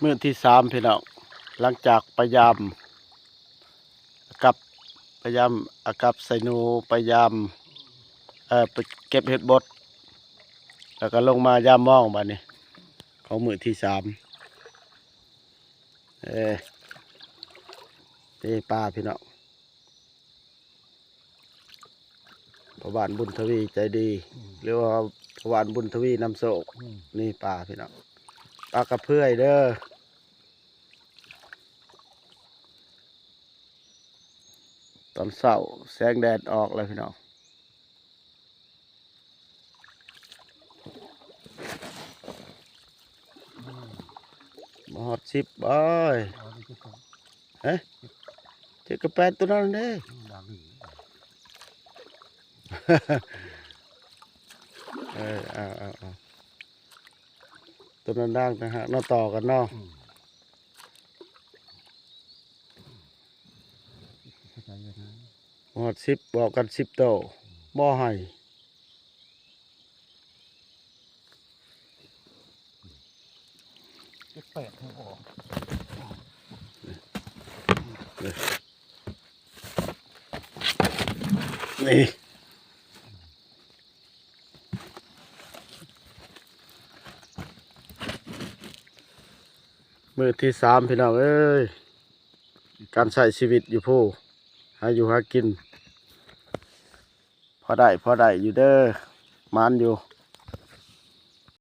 ມື້ທີສາມພີ່ນ້ອງ ຫຼັງຈາກໄປຢາມ ກັບ ໄປຢາມ ອາກັບໄຊນູ ໄປຢາມ ເອີ ໄປເກັບເຫັດບົດ ແລ້ວກໍລົງມາຢາມມອງບາດນີ້ ຂອງມື້ທີສາມ ເອີ ເດ້ປາພີ່ນ້ອງ. ພໍ່ບ້ານບຸນທະວີໃຈດີ ອືມ ຫຼືວ່າພໍ່ບ້ານບຸນທະວີນຳໂຊກ ອືມ ນີ້ປາພີ່ນ້ອງ ປາກະເພື່ອຍເດີ. ຕອນເຊົ້າແສງແດດອອກແລ້ວພີ່ນ້ອງ. ບໍ່ຮອດສິບ ໂອ້ຍ ເຈັດກັບແປດ ໂຕນັ້ນເດ້ ເອີ ເອົາໆໆ ໂຕນັ້ນດ່າງຕ່າງຫາກເນາະ ຕໍ່ກັນເນາະ ອືມ. ຮອດສິບ ບອກກັນສິບໂຕ ບໍ່ໃຫ້ ເຈັດແປດ ນີ້ ມື້ທີສາມພີ່ນ້ອງເອີຍ ການໃຊ້ຊີວິດຢູ່ພູ ຫາຢູ່ຫາກິນ ພໍໄດ້ ພໍໄດ້ຢູ່ເດີ ໝານຢູ່